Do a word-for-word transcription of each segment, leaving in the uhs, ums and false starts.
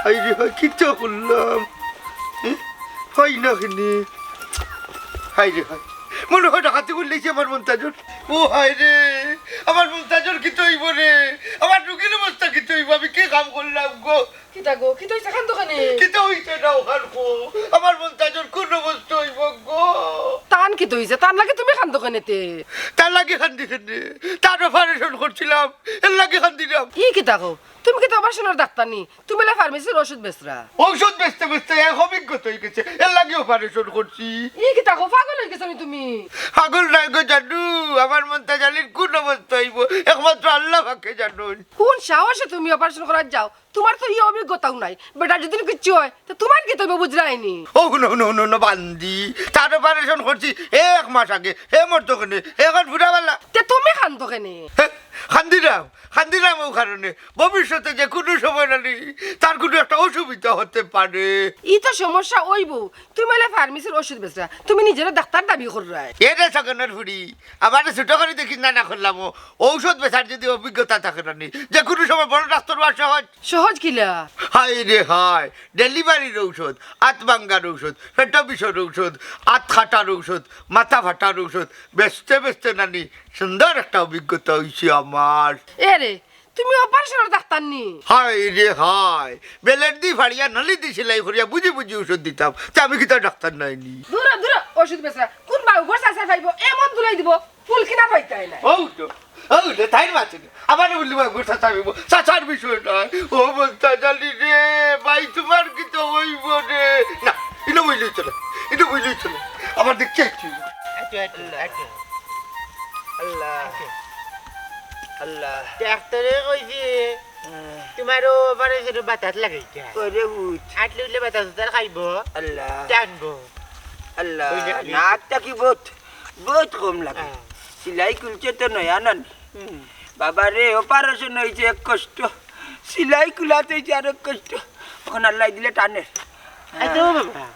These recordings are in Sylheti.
হায় রে হায়, কিতা করলাম? এ? হয় না কেনে? হায় রে হায়, মনে হয় ডাকাতি করলাইছে আমার মন্তাজর। ও হায় রে, আমার মন্তাজর কিতা অইবো রে? আমার রুগীর অবস্থা কিতা অইবো? আমি কি কাম করলাম গো? কিতা গো, কিতা অইছে, কান্দো কেনে? কিতা অইছে না অখান কও? আমার মন্তাজর কুন অবস্থা অইবো গো? তান কিতা অইছে? তান লাগি তুমি কান্দো কেনে তে? তার লাগি কান্দি কেনে? তার operation করছিলাম, এর লাগি কান্দিলাম। ই কিতা কও? তুমি কিতা operation-র ডাক্তার নি? তুমি অইলে ফার্মেসির ওষুধ বেচরা। ঔষধ বেচতে বেচতে এক অভিজ্ঞতা অইগেছে, এর লাগি operation করছি। ই কিতা কও, পাগল অইগেছো নি তুমি? পাগল নায় গো জানু, আমার মন্তাজ আলীর কুন অবস্থা অইবো, একমাত্র আল্লাহ পাকে জানইন। কুন সাহসে তুমি operation করাত যাও? তুমার তো ই অভিজ্ঞতাও নাই। বেটার যদি কিচ্ছু হয়, তে তুমার কিতা অইবো বুঝরায় নি? ও হুনো, হুনো, হুনো, হুনো, বান্দি। তার operation করছি এক মাস আগে। হে মরতো কেনে? হে অখন ফুরা বালা। তে তুমি কান্দো কেনে? হে, কান্দিরাম, কান্দিরাম অউ কারণে। ভবিষ্যতে যে কুনু সময় নানি তার কুনু একটা অসুবিধা অইতে পারে। ই তো সমস্যা অইবো। তুমি অইলে ফার্মেসির ওষুধ বেচরা, তুমি নিজরে ডাক্তার দাবি কররায়। এরে সগনর ফুড়ি, আমারে ছোট করি দেখিস না, না করলাম। ও ঔষধ বেচার যদি অভিজ্ঞতা থাকে নানি, যে কুনু সময় বড় ডাক্তার অওয়া সহজ। সহজ কিলা? হায় রে হায়, ডেলিভারির ঔষধ, আত ভাঙ্গার ঔষধ, পেটো বিষর ঔষধ, আত কাটার ঔষধ, মাথা ফাটার ঔষধ, বেচতে বেচতে নানি সুন্দর একটা অভিজ্ঞতা অইছে আমার। এরে, তুমি operation-র ডাক্তার নি? হায় রে হায়, বেলের দি ফাড়িয়া নলি দি সেলাই করিয়া বুঝি বুঝি ঔষধ দিতাম, তে আমি কিতা ডাক্তার নায় নি? দূর, দূর, ওষুধ বেচরা। কুন বাউগর চাচা পাইবো, এমন ধুলাই দিবো, ফুল কিনা পাইতায় না। ও তো, ও তো, তাই মাঝে আমারে বললি বাউগর চাচা পাইবো, চাচার বিষয় নায়। ও মন্তাজ আলী রে, ভাই তুমার কিতা অইবো রে? না, ইনো বইলেই চলে, ইনো বইলেই চলে। আমার দেখতে একটু। আচ্ছা, আচ্ছা, আচ্ছা। আল্লাহ। আল্লাহ। ডাক্তারে কইছে, হুম। তুমার ও operation-ও বাতাস লাগাইতা। ওরে ভূত। আটলে উঠলে বাতাস উতার খাইবো। আল্লাহ। টানবো। আল্লাহ। ওই যে খালি নাক থাকি বহুত, বহুত কম লাগে। হ্যাঁ। সিলাই খুলছে তো নয়া নানি। হুম। বাবা রে, operation অইছে এক কষ্ট। সিলাই খুলাত অইছে আরো কষ্ট। অখন আল্লায় দিলে টানে। আইতো বাবা, হ্যাঁ?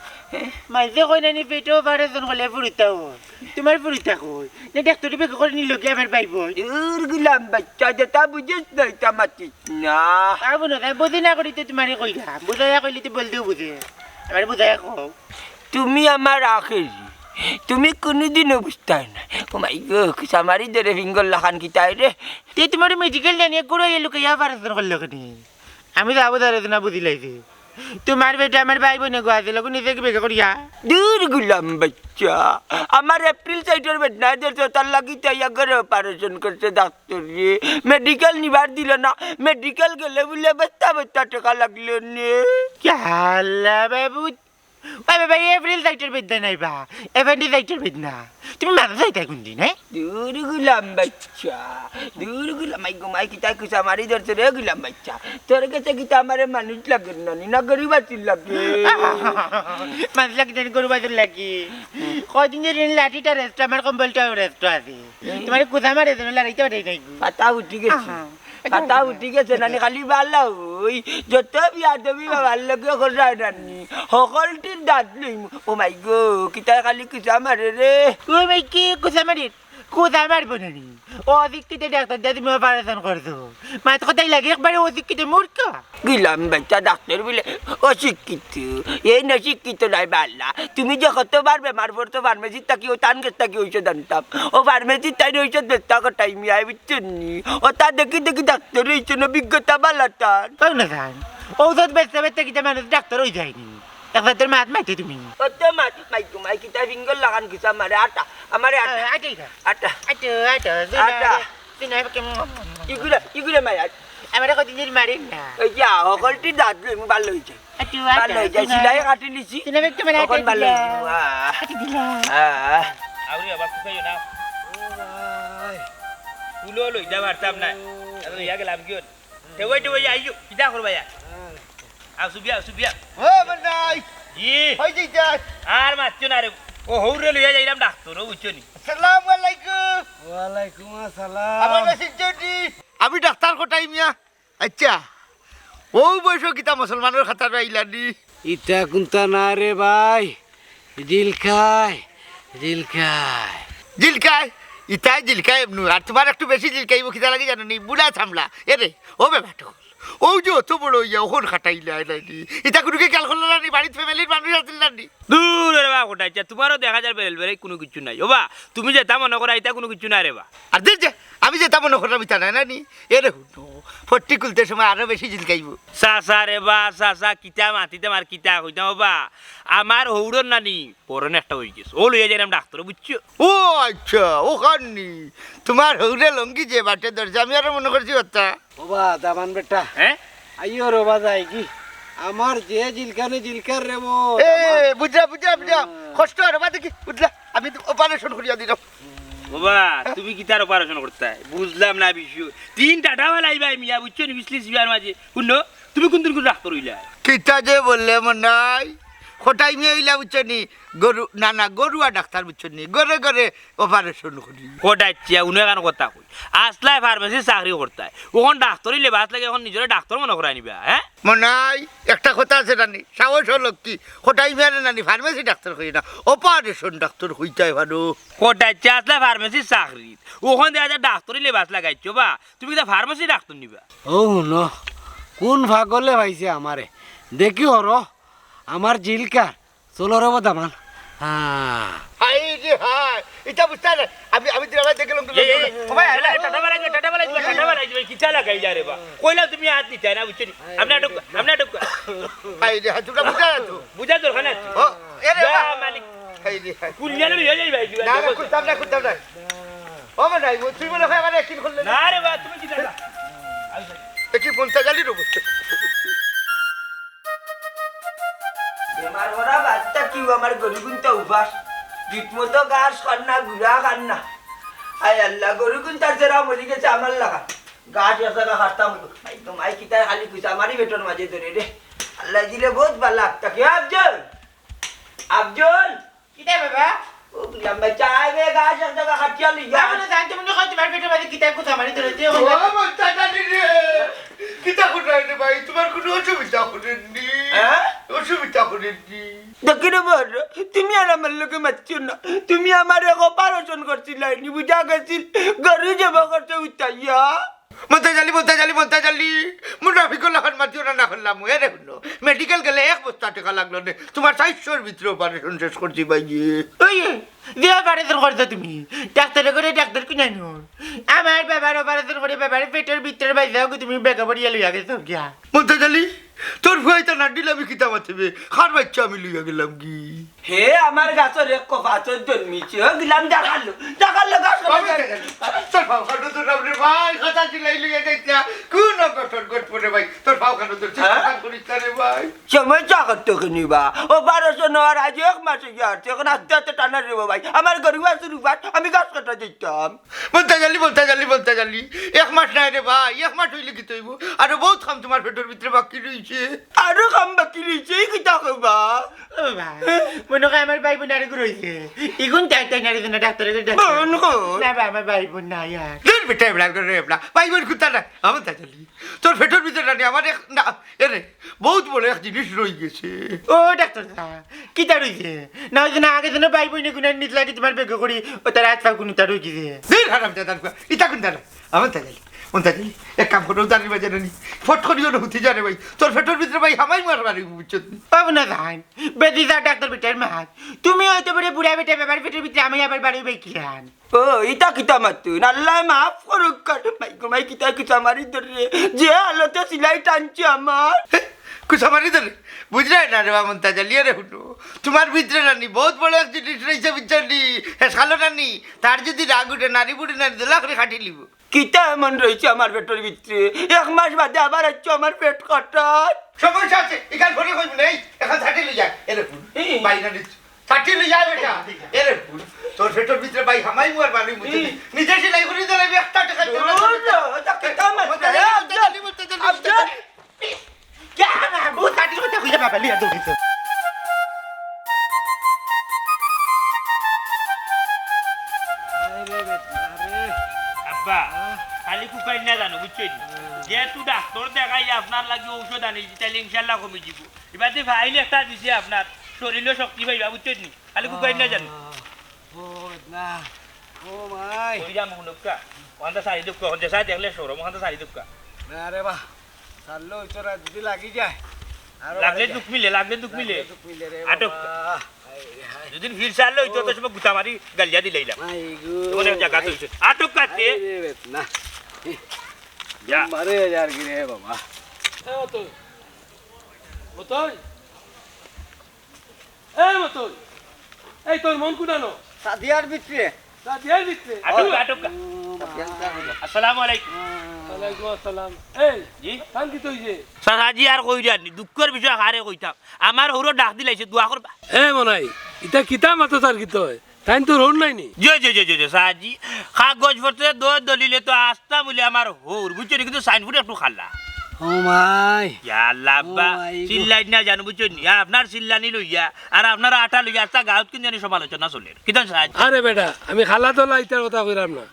মাইনষে কয় নানি পেটো operation করলে ফুরিতা অয়। তুমার ফুরিতা কই? না ডাক্তারে বেগে করি নিলো কি আমার ভাইবো? দূর গুলাম বাইচ্চা, যেতা বুঝিস না, ইতা মাতিস না। আবু না, তাই বুঝি না করি তো তুমারে কইলাম। বুঝাইয়া কইলে তো বলতেও বুঝে। আমারে বুঝাইয়া কও। তুমি আমার আখেরি। তুমি কুনুদিনও বুঝতায় না। ও মাই গো, কুসামারি ধরে ফিঙ্গর লাখান কিতায় রে। তে তুমারে মেডিকেল নানিয়া কুড়াইয়া লুকাইয়া operation করলো কেনে? আমি যাবো ধরে না বুঝিলাইছি। তুমার বেটা আমার ভাইবো নে গো আছে, লগু নিজে কি বেগে করিয়া? দূর গুলাম বাইচ্চা, আমার এপ্রিল সাইটর বেদনায় ধরছে, তার লাগি তাই আগরে operation করছে ডাক্তারে। মেডিকেল নিবার দিল না, মেডিকেল গেলে বুলে বস্তা বস্তা টেকা লাগলো নে। ইয়াল্লা বাবু, ওই বাবা, এপ্রিল সাইটর বেদনা নায় বা, appendicitis-র বেদনা। তুমি মানো যাইতায় কুনদিন, হ্যাঁ? দূর গুলাম বাইচ্চা, দূর গুলাম, মাই গো মাই, কিতা কুসামারি ধরছে রে গুলাম বাইচ্চা। তোর গেছে কিতা আমারে মানুষ লাগের নানি, না গরু বাছুর লাগে? মানুষ লাগে নানি, গরু বাছুর লাগে। কয়দিন ধরি লাঠিটা rest, আমার কম্বলটাও rest আছে। তুমারে কুসামারে যেন লড়াইতে পারে নাই। পাতা উঠি গেছে। আহা। পাতা উঠি গেছে নানি, খালি বালা অই। যত বিয়াদবি বাবার লগে কররায় নানি। হকলটির দাঁত লইমু। ও মাই গো, কিতায় খালি কুসামারে রে। ও মাই কি কুসামারে? কুসামারবো নানি। অশিক্ষিত ডাক্তার দিয়া তুমি operation করছো। মাত কথাই লাগে একবারে অশিক্ষিত মূর্খ। গুলাম বাইচ্চা ডাক্তার বুলে অশিক্ষিত। এই না শিক্ষিত নায় বালা। তুমি যে কতবার বেমার পড়তো ফার্মেসিত থাকি, ও তান গেছ থাকি ঔষধ আনতাম। ও ফার্মেসিত তাইন ঔষধ বেচতা কটাই মিয়ায়, বুঝছো নি? ও তা দেখি দেখি ডাক্তার অইছে না, অভিজ্ঞতা বালা তার। কও না জান। ঔষধ বেচতে বেচতে কিতা মানুষ ডাক্তার অই যায়নি? এক জাতর মাত মাতে তুমি। ও তো মাত, মাই গো মাই, কিতা ফিঙ্গর লাখান কুসামারে, আটা, আমারে আটা। আ, আটা, আটা। আটা। আটা, আটা, আটা। ইগুরে, ইগুরে মাই আট। আমারে কদিন ধরি মারের না। ওই যা, হকলটি দাঁত লইমু, বালা অইছে। আচ্ছা, বালা অইছে, সিলাই কাটি লিছি। সিলাই একটু মানে অখন আটে বালা দিলা। অইছে, বাহ। আটে দিলা। আহ। আউরি আবার কুকাইও না। তুলো লই যা পারতাম না। আমি ইয়া গেলাম কিয়ন? তে ওই, তে ওই, আইও, কিতা করবা ইয়া? আও, সুবিয়া, সুবিয়া। ও, আমার নাই। জি। ওই যে যাস। আর মাতিও না রে। ও, হউরে লইয়া যাইরাম ডাক্তার, ও বুঝছো নি? আসসালামু আলাইকুম। ওয়ালাইকুম আসসালাম। আমার কাছে যদি আমি ডাক্তার কটাই মিয়া। আচ্ছা, ও বয়স কিতা মুসলমানর খাতার আইলানি? ইতা কুন্তা না রে ভাই, জিলকাই, জিলকাই। জিলকাই? ইতায় জিলকাই এমনু, আর তুমার একটু বেশি জিলকাইবো, কিতা লাগি জানো নি? বুড়া চামড়া। এ রে, ও বেবাটো। অউ যে অত বড় অইয়া অখন খাটাইলায় নানি, ইতা কুনুকে খেয়াল করলা নানি? বাড়িত ফ্যামিলির মানুষ আছিল নানি? দূর রে বা, কটাইচ্ছা, তুমারও দেখা যার বেরেল বেরেই কুনু কিচ্ছু নাই। ওবা, তুমি যেতা মনো করো, ইতা কুনু কিচ্ছু নায় রে বা। আর দূর যে, আমি যেতা মনো করলাম ইতা নায় নানি। এরে হুনো, ফট্টি খুলতে সময় আরো বেশি জিলকাইবো। চাচা রে বা, চাচা, কিতা মাতিতাম আর কিতা কইতাম ওবা। আমার হউরর নানি, পরনে একটা অইগেছে। অউ লইয়া যাইরাম ডাক্তরো, বুঝছো? ও আইচ্ছা, অখান নি। তুমার হউরে লুঙ্গি যে বাটে ধরছে, আমি আরো মনো করছি কথা। ওবা, দামান বেটা। হ্যাঁ? আইও রে বা, যাইগি। আমার যে জিলকানি জিলকার রে বা, এ, দামান। বুঝা, বুঝা, বুঝা। হ্যাঁ। কষ্ট আর বাদে কি? বুঝলা? আমি তো operation করিয়া দিলাম। ওবা, তুমি কিতার operation করতায়? বুঝলাম না বিষয়। তিন টাটা বালাই ভাই মিয়া, বুঝছো নি? বিজলি সিবার মাঝে। হুনো, তুমি কুনদিন কুন ডাক্তর অইলা? কিতা যে বললে মনাই? কটাই মিয়া অইলা বুঝছো নি? গরু, না, না, গরুয়া ডাক্তর বুঝছো নি? ঘরে ঘরে operation করি। কটাইচ্ছা, উনি এখান কথা কই। আছলায় pharmacy চাকরি করতায়। অখন ডাক্তরি লেবাস লাগে, অখন নিজরে ডাক্তর মনো করাই নিবা, হ্যাঁ? মনাই, একটা কথা আছে নানি, সাহস ও লক্ষ্মী, কটাই মিয়ারে নানি pharmacy ডাক্তর কই না, operation ডাক্তর কইতায় পারো। কটাইচ্ছা, আছলায় pharmacy চাকরি। অখন দেখা যায় ডাক্তরি লেবাস লাগাইছো বা, তুমি কিতা pharmacy ডাক্তর নিবা? ও হুনো, কুন পাগলে পাইছে আমারে। দেখি হরো, আমার জিলকার চলো রে বা দামান। হ্যাঁ। হায় রে হায়, ইতা বুঝতায় না। আমি, আমি দিলাম, দেখলাম, এই, এই, ও ভাই, এই, টাটা বালাই দিবা, টাটা বালাই দিবা, টাটা বালাই দিবা, কিতা লাগাইলা রে বা? কইলাম তুমি আত দিতায় না, বুঝছো নি? আমি নাটক, আমি নাটক। হায় রে হায়, তোমরা বুঝা না তো। বুঝা দরকার নাই। ও, এ রে যা বা। মালিক। হায় রে হায়। কুলিয়ালে লইয়া যাই ভাই, না, না, খুলতাম না, খুলতাম না। ও মনাই, তুই মনে হয় আমার একদিন খুললে না। না রে বা, তুমি কিতা না। দেখি পঞ্চাশ আলি রোবো। বেমার করা বাদ থাকিও, আমার গরুগুন তো উপাস। ঠিক মতো ঘাস খার না, গুড়া খার না। আয় আল্লাহ, গরুগুন তার জেরা মরি গেছে আমার লাগা। ঘাস এক জাগা খারতাম অইবো। ভাই তো মাই কিতায় খালি কইছে, আমারই পেটর মাঝে ধরে রে। আল্লাহ দিলে বহুত ভালা আত্মা। কে আফজল? আফজল? কিতা বাবা? ও, লম্বা চা আইবে, ঘাস এক জাগা খাটিয়া লইয়া। বাবা, না জানতে মনে হয় তোমার পেটর মাঝে কিতা কুচা মারি ধরেছে, ও, ওই না। বাচ্চা জানি রে। কিতা করে রে ভাই? তোমার কোনো অসুবিধা করেননি? হ্যাঁ? অসুবিধা করেননি? দেখি রে বড়, তুমি আর আমার লগে মাতিও না। তুমি আমারে operation করছিলায় নি, বুঝা গেছিল। গরু জব করতে উঠাইয়া। মন্তাজ আলী, মন্তাজ আলী, মন্তাজ আলী, মুনাফিকর লাখান মাতিও না, না করলাম। এরে হুনো, মেডিকেল গেলে এক বস্তা টেকা লাগলো নে। তোমার চাইরশোর ভিতরে operation শেষ করছি ভাইয়ে। ওই, যে operation করছো তুমি, ডাক্তারে করে ডাক্তার কিনা নো? আমার বাবার operation করে বাবার পেটর ভিতরে বাইরে যাও, তুমি বেকা পড়িয়া লইয়া গেছো গিয়া। মন্তাজ আলী, তোর ফুয়াইতা নান্ডিল আমি কিতা মাতিবে? কার বাচ্চা আমি লইয়া গেলাম কি? হে আমার গাছর এক কপাচর জন্মিছে, ও গিলাম দেখালো, দেখালো গাছ ও, করে মন্তাজ আলী, তোর বাবা কাটো তোর বাপরে ভাই, কথা চিলাই লইয়া যাইতা। কোন অঘটন ঘটবো রে ভাই? তোর বাবা কাটো তোর চিন্তা হ্যাঁ? করিস না রে ভাই। সময় চা করতে কিনিবা, operation হওয়ার আজ এক মাস হইয়া আসছে, এখন আস্তে আস্তে টানা রে ভাই। আমার গরু আছে রুপার, আমি গাছ কাটা দিতাম। মন্তাজ আলী, মন্তাজ আলী, মন্তাজ আলী, এক মাস নাই রে ভাই, এক মাস হইলে কিতা অইবো? আরো বহুত কাম তোমার পেটর ভিতরে বাকি রইছে। আরো কাম বাকি রইছে, এই কিতা কইবা? ও ভাই, মনে হয় আমার ভাই বোন আরেক রইছে। ইগুন তাই তাই নারে না ডাক্তারে ডাক্তার। বোন কই? না বা, আমার ভাই বোন নাই আর। দূর বেটা, এবলা করে এবলা। ভাই বোন কুত্তা না। আমার মন্তাজ আলী, তোর পেটর ভিতরে নানি আমার এক না, এরে, বহুত বড় এক জিনিস রই গেছে। ও ডাক্তার সাব, কিতা রইছে? না অইছে না, আগে যেন ভাই বোনে গুনার নিজ লাগি তোমার বেগে করি, ও তার হাত পা কুনুতা রই গেছে। দূর হারামজাদার ফুয়া, ইতা কুন দাঁড়া? আমার মন্তাজ আলী, মন্তাজ আলী, এক কাম করো, দাঁড়িয়ে বাজে নানি, ফট করিও না হুতি যা রে ভাই, তোর পেটর ভিতরে ভাই হামাই মার মারি বুঝছত নি? বাবু না যাইন, বেদি যা ডাক্তার বেটার মাত, তুমি হয়তো বড় বুড়া বেটা বাবার পেটর ভিতরে আমি আবার বাড়ি বেকিলাম। ও, ইতা কিতা মাতুন? আল্লায় মাফ করুক কার। মাই গো মাই, কিতা কিতা মারি ধরে। যে হালতে সিলাই টানছে আমার। হে, কুচা মারি ধরে। বুঝরায় না রে বা মন্তাজ আলী, এরে হুনো। তোমার ভিতরে নানি, বহুত বড় এক জিনিস রইছে, বুঝছো নি? হে, শালো নানি, তার যদি রাগ উঠে, নারী বুড়ি নানি, দোলা করে খাটি লিব। কিতা এমন রইছে আমার পেটর ভিতরে? এক মাস বাদে আবার আইছো আমার পেট কাটাত। সমস্যা আছে, ইখান পরে কইব না, এই, এখন ছাটি লই যা, এরে হুন। এই। বাইরে নিচ্ছ। ছাটি লই যা বেটা। এরে হুন, তোর পেটর ভিতরে ভাই হামাই মুয়ার বানি মুতে। এই। নিজে সিলাই করি দিলে আমি একটা টেকা দিতে পারবো না। দূর হ, ওটা কিতা মাত? মন্তাজ আলী, মন্তাজ আলী, মন্তাজ আলী, আফজল। মন্তাজ আলী। কে আমার বউ ছাটি কথা কইয়া বাবা লিয়া দৌড়িছ। আরে বেটা রে। আব্বা, খালি কুকাইর না জানো, বুঝছো নি? যেহেতু ডাক্তার দেখাই আপনার লাগি ঔষধ আনি, তাইলে ইনশাল্লাহ কমি দিব। এবার যে ফাইল একটা দিছে আপনার, শরীরও শক্তি পাইবা, বুঝছো নি? খালি কুকাইর না জানো। ও না, ও মাই। ওই যে আমি হুনুক্কা, ওখানটা সারি দুক্কা, ওখানটা সারি দেখলে শরম, ওখানটা সারি দুক্কা। না রে বা, ছাড়লো, ওই তোরা যদি লাগি যায়। আরো লাগলে বাড়ি যায়। দুখ মিলে, লাগলে দুখ মিলে। লাগলে দুখ মিলে রে আটক। বাবা। হায় রে হায়। যদি ফির ছাড়লো, ওই তো ও। তোর সময় গুতা মারি গালিয়া দিলাইলাম। মাই গো, এমন এক জায়গা মাই। তো হইছে। আটক কাটে। আরে রে বেদনা। যা। মারে যার কি রে বাবা। এ মতই। মতই। এ মতই। এই তোর মন কুনানো? সাদিয়ার ভিতরে। সাদিয়ার ভিতরে? আটক, আটক। ও, বাবা। আসসালামু আলাইকুম। ওয়ালাইকুম আসসালাম। এই, জি? তান কিতা অইছে? চাচাজি আর কইরা নি, দুঃখর বিষয় কারে কইতাম। আমার হউরো ডাক দিলাইছে, দোয়া করবা। এ মনাই, ইতা কিতা মাতো তার কিতা অয়? তাইন তো রোড নাইনি। জি, জি, জি, জি, জি, চাচাজি। কাগজপত্রে দই দলিলে তো আস্তা বলে আমার হউর, বুঝছো নি? কিন্তু সাইনবোর্ড একটু খালা। ও মাই। ইয়া আল্লাহ আব্বা, ও মাই গো। চিল্লাইন না জানো, বুঝছো নি? আপনার চিল্লানি লইয়া, আর আপনার আটা লইয়া, আস্তা গাঁওত কিন জানি সমালোচনা চলের। কিতা চাচাজি? আরে বেটা, আমি খালা তো লাইতার কথা কইরাম না।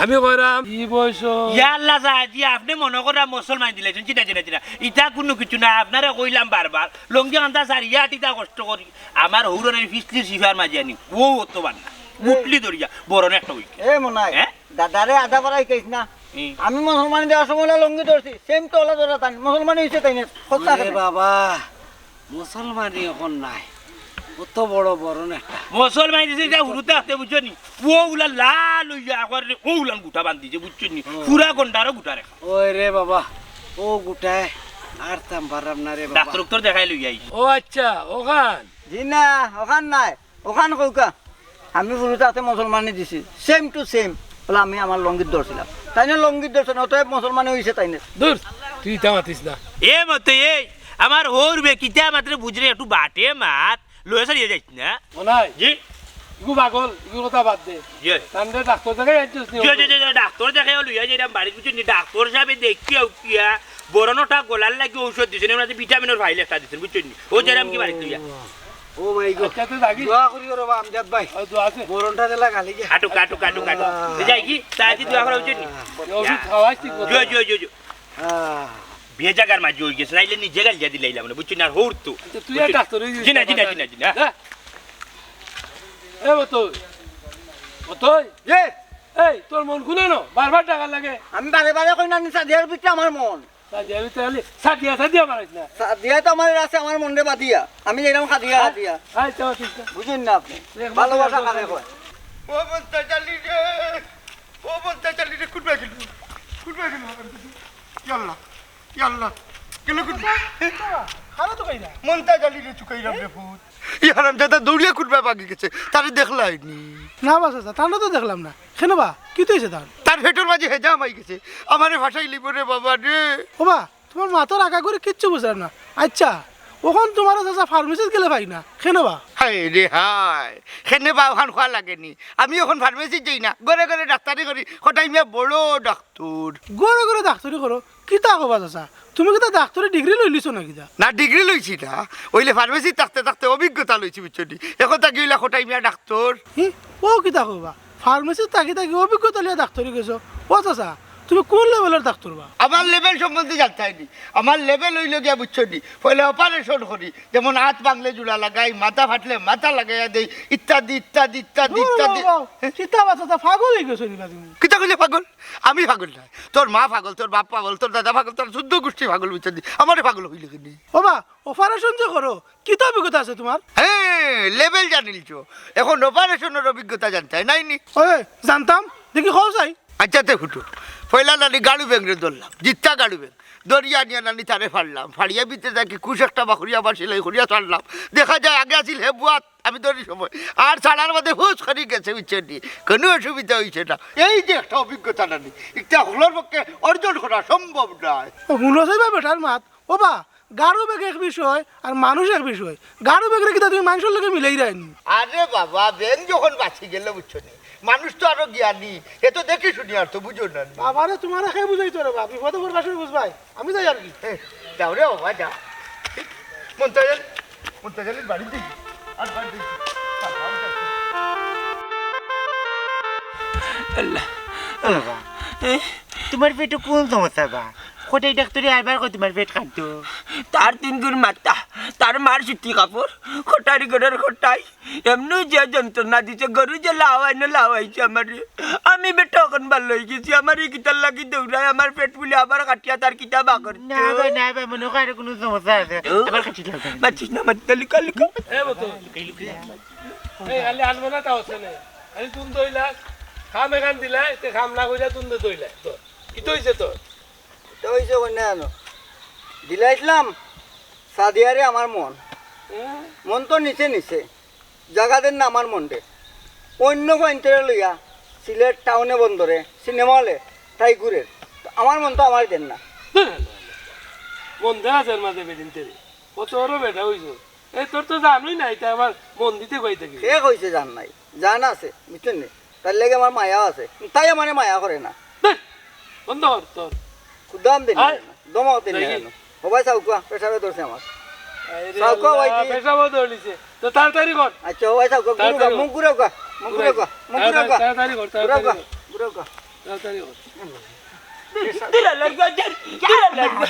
আমি কইরাম, ই বয়স। ইয়া আল্লাহ চাচাজি, আপনে মনো করা মুসলমান দিলাইছইন, চিনা, চিনা, চিনা। ইতা কুনু কিছু না, আপনারে কইলাম বারবার, লঙ্গি কান্তা ছাড়িয়া আটিতা কষ্ট করি। আমার হউরর এই ফিসলি সিফার মাঝে আনি, ও অত বান্না। মুটলি ধরিয়া, বরন একটা উইকে। এ মনাই, হ্যাঁ? দাদারে আদা বাড়াই কইস না। হুম। আমি মুসলমানি দেওয়ার সময় ওলা লঙ্গি ধরছি, সেম তো ওলা ধরা তান, মুসলমানি অইছে তাইন, কথা ওরে আছে না? বাবা, মুসলমানি অখন নাই, কত বড় বরন একটা। মুসলমানি দিছে, এটা হুরুতে আসতে বুঝছো নি? ও উলা লাল অইয়া, একবার ও উলান গুটা বান্ধিছে, বুঝছো নি? ও। পুরা গন্ডারও গুটা রেখা। ওই রে বাবা, ও গুটায় আর তাম পারাম না রে বাবা। ডাক্তার উক্তর দেখাই লই আই। ও আচ্ছা, ওখান? জি না, ওখান নাই। ওখান কউকা, আমি হুরুতাতে মুসলমানি দিছি, সেম টু সেম। বলে আমি আমার লঙ্গিত ধরছিলাম, তাইন লঙ্গিত ধরছে না, অতএব মুসলমানি অইছে তাইন। দূর, তুই ইতা মাতিস না। এ মতে, এই, আমার হউর বে কিতা মাতরে বুঝরে, একটু বাটে মাত, লয়ে সারিয়ে যাইস না। মনাই? জি? ইগু পাগল, ইগুর কথা বাদ দে। জি। তানরে ডাক্তার দেখাই আনছিস নি? জি, জি, জি, জি, ডাক্তার দেখাই লইয়া যাইরাম বাড়িত, বুঝছো নি? ডাক্তার সাবে দেখিয়া উঠিয়া বরনটা গলার লাগি ঔষধ দিছইন, এর মাঝে ভিটামিনর ফাইল একটা দিছইন, বুঝছো নি? ও যাইরাম কি বাড়িত লইয়া। ও মাই গড। আচ্ছা, তুই যাবি? দোয়া করিও রে বা আমজাদ ভাই। ও, দোয়া আছে। বরনটা দিলা গালি গিয়া। আটক, আটক, আটক, আটক। আহ। যাই কি? তাই আজ দোয়া করা উচিত নি? এই ওষুধ খাওয়াইস ঠিক মতো। জয়, জয়, জয়, জয়। আহ। বিয়ে জাগার মাঝে অই গেছে, নাইলে নিজে গালিয়া দিলাইলাম না, বুঝছো নি? আর হউর তো। আচ্ছা, তুই আর বুঝছো নি? ডাক্তার অই গেছিস। জি না, জি না, জি না, জি না। হ্যাঁ? এ মতই। মতই? এ! এই, তোর মন কুনানো? বারবার ডাকার লাগে। আমি বারে বারে কই না, নি সাদিয়ার ভিতরে আমার মন। সাদিয়া ভিতরে খালি সাদিয়া, সাদিয়া মারাইস না। সাদিয়া তো আমার আছে, আমার মনরে বাদিয়া। আমি যেরকম সাদিয়া, হ্যাঁ? সাদিয়া। হ্যাঁ, তো ঠিক আছে। বুঝইন না আপনে? এক মাস ভালোবাসা আগে কারে কয়? ও মন্তাজ আলী রে, ও মন্তাজ আলী রে, কুনবায় গেল? কুনবায় গেল? ইয়াল্লা, ইয়াল্লা, গেল কুনবায়? খানা তো খাই না। মন্তাজ আলী রে, চুকাইরাম রে ফুত। ই হারামজাদা দৌড়িয়া কুনবায় ভাগি গেছে, তারে দেখলায়নি? না বা চাচা, তানরে তো দেখলাম না। কেনে বা? কিতা অইছে তান? তার পেটর মাঝে হেজা হামাই গেছে। আমারে ফাঁসাইলিবো রে বাবা রে। ও বা, তুমার মাতর আগা করি কিচ্ছু বুঝলাম না। আচ্ছা, অখন তুমারে চাচা ফার্মেসিত গেলে পাই না। কেনে বা? হায় রে হায়, কেনে বা অখান কওয়া লাগেনি। আমি অখন ফার্মেসিত যাই না, ঘরে ঘরে ডাক্তারি করি, কটাই মিয়া বড় ডাক্তর। ঘরে ঘরে ডাক্তারি করো? কিতা কও বা চাচা? তুমি কিতা ডাক্তারি ডিগ্রি লইলিছো না কিতা? না, ডিগ্রি লইছি না, অইলে ফার্মেসিত থাকতে থাকতে অভিজ্ঞতা লইছি, বুঝছো নি? অখন থাকি অইলা কটাই মিয়া ডাক্তর। হি, ও কিতা কও বা? ফার্মেসিত থাকি থাকি অভিজ্ঞতা লইয়া ডাক্তারি গেছো? ও চাচা, তুমি কুন লেভেলর ডাক্তার বা? আমার লেভেল সম্বন্ধে জানতায় নি। আমার লেভেল অইলো গিয়া, বুঝছো নি, পয়লা অপারেশন করি, যেমন আত ভাঙলে জুড়া লাগাই, মাথা ফাটলে মাথা লাগাইয়া দেই, ইত্যাদি, ইত্যাদি, ইত্যাদি, ও ইত্যাদি। বাবা, কিতা বা চাচা, পাগল অই গেছো নি বা তুমি? কিতা কইলে পাগল? আমি পাগল নায়। তোর মা পাগল, তোর বাপ পাগল, তোর দাদা পাগল, তোর চৌদ্দ গুষ্টি পাগল, বুঝছো নি? আমারে পাগল কইলে কেনে? ও বা, অপারেশন যে করো, কিতা অভিজ্ঞতা আছে তুমার? হ্যাঁ, লেভেল জানিলিছো। অখন অপারেশনর অভিজ্ঞতা জানতায় নায় নি? ওই, জানতাম। দেখি কও চাই। আচ্ছা, তে হুনো। পয়লা নানি গাড়ু বেংরে ধরলাম। জিত্তা গাড়ু বেং। ধরিয়া আনিয়া নানি তারে ফাড়লাম। ফাড়িয়া ভিতরে থাকি কুশ একটা বার করিয়া আবার সেলাই করিয়া ছাড়লাম। দেখা যায় আগে আছিল হে বুয়াত, আমি ধরি সময়। আর ছাড়ার বাদে হুশ করি গেছে, বুঝছো নি? কুনু অসুবিধা অইছে না। এই যে একটা অভিজ্ঞতা নানি, ইটা হকলর পক্ষে অর্জন করা সম্ভব নায়। হুনো চাই বা বেটার মাত। ও বা, গাড়ু বেগ এক বিষয় আর মানুষ এক বিষয়। গাড়ু বেগরে কিতা তুমি মানষর লগে মিলাইরায় নি? আরে বাবা, বেং যখন বাচি গেল, বুঝছো নি? মানুষ তো আরো জ্ঞানী, হে তো দেখি শুনি আর তো বুঝো না নি। বাবারে, তুমারে কে বুঝাইতো রে বা, বিপদে পড়বার সময় বুঝবায়। আমি যাই আর কি। এ, যাও রে বাবা, যাও। মন্তাজ আলী, মন্তাজ আলীর বাড়ি দেখি, আর বাড়ি দেখি। আল্লাহ। ও বাবা, এ? তুমার পেটো কুন সমস্যা বা? কটাই ডাক্তারে আইবার কয় তুমার পেট কাটতো। তার তিন গুণ মাথা, তার মার সুতি কাপড়, কটাই ঘরর কটাই, এমনেউ যে যন্ত্রণা দিছে, গরু যে লাওয়াই না লাওয়াইছে আমারে। আমি বেটা অখন ভালা অইগেছি, আমারে কিতার লাগি দৌড়ায়, আমার পেট ফুলে আবার কাটিয়া তার কিতা বা করতো। না ভাই, না ভাই, মনো অয় আরো কুনু সমস্যা আছে। ও। আবার কাটি লাও। মাতিস না, মাতিস না, লুকা, লুকা। এ বতো। এই, খালি আনবো না, তা হচ্ছে না। খালি তুন দইলা, খাম এখান দিলা, এতে খাম না কইলা তুন দইলা। তো, কিতা অইছে তোর? কিতা অইছে কইন্যা জানো? দিলাইছলাম সাদিয়ারে আমার মন। হুম। মন তো নিছে নিছে। জাগা দের না আমার মনরে। অইন্য কইন্যা লইয়া সিলেট টাউনে বন্দরে সিনেমা হলে তাই ঘুরের। তো আমার মন তো আমারে দের না। মন দেওয়া আছে এর মাঝে বেদিন তেরে। ও তোরও বেটা অইছে। এই তোর তো জানোই না, এটা আমার মন দিতে কই থাকি। কে কইছে জান নাই? জান আছে, বুঝছইন নি? তার লাগি আমার মায়াও আছে। তাই আমারে মায়া করে না। ধ্যাৎ, বন্ধ কর তোর। খুদাম দিন আয়। না, দমাও দিন না দেখি। কেন? ও ভাই, চাউকা, পেশাবে ধরছে আমার। আরে চাউকা, আল্লাহ, ভাই, কি? পেশাবও ধরলিছে। তো তাড়াতাড়ি কর। আচ্ছা, ও ভাই, চাউকা, তাড়াতাড়ি ঘুরুকা, কর। মুখ ঘুরাউকা, মুখ ঘুরাউকা, মুখ তাড়াতাড়ি, ঘুরাউকা, তাড়াতাড়ি কর, তাড়াতাড়ি ঘুরাউকা, কর। ঘুরাউকা। তাড়াতাড়ি কর। দিলা লাগা, দিলা লাগা।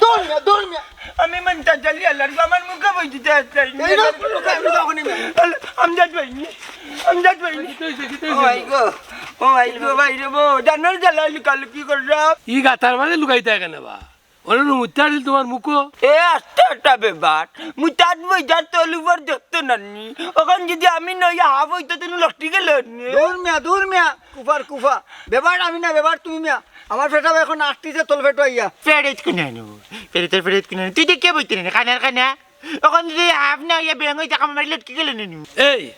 দূর মিয়া, দূর মিয়া। আমি মনটা জ্বালিয়া লাগা, আমার মুখে বই দিতে আসছে। এই লোক, লোক, লোক, লোক, লোক, লোক। আমজাদ ভাই, আমজাদ ভাই। কিতা অইছে, কিতা ও অইছে? ভাই গো, ও ভাই গো, ভাই রে বো, জানোর জ্বালা লুকালুকি কররা। ই গাতার মাঝে লুকাইতা কেনে বা? ওরে রুম উঠতে আসিল তোমার মুখো। এ আস্তে একটা বেবার, মুতাদ বইজার তল উপর দেখতো নানি। অখন যদি আমি নই, হাফ অইতো তুমি লটকি গেলে নি। দূর মিয়া, দূর মিয়া, কুফার কুফা। বেবার আমি না, বেবার তুমি মিয়া। আমার পেটা অখন আটতিছে তল পেটো আইয়া। ফেরত কোনে আনো? ফেরত, ফেরত কোনে আনো? তুই দেখে বইতে না, কানার কানা। অখন যদি হাফ না অইয়া বেং অইতা কাম মারি লটকি গেলে নি। এই,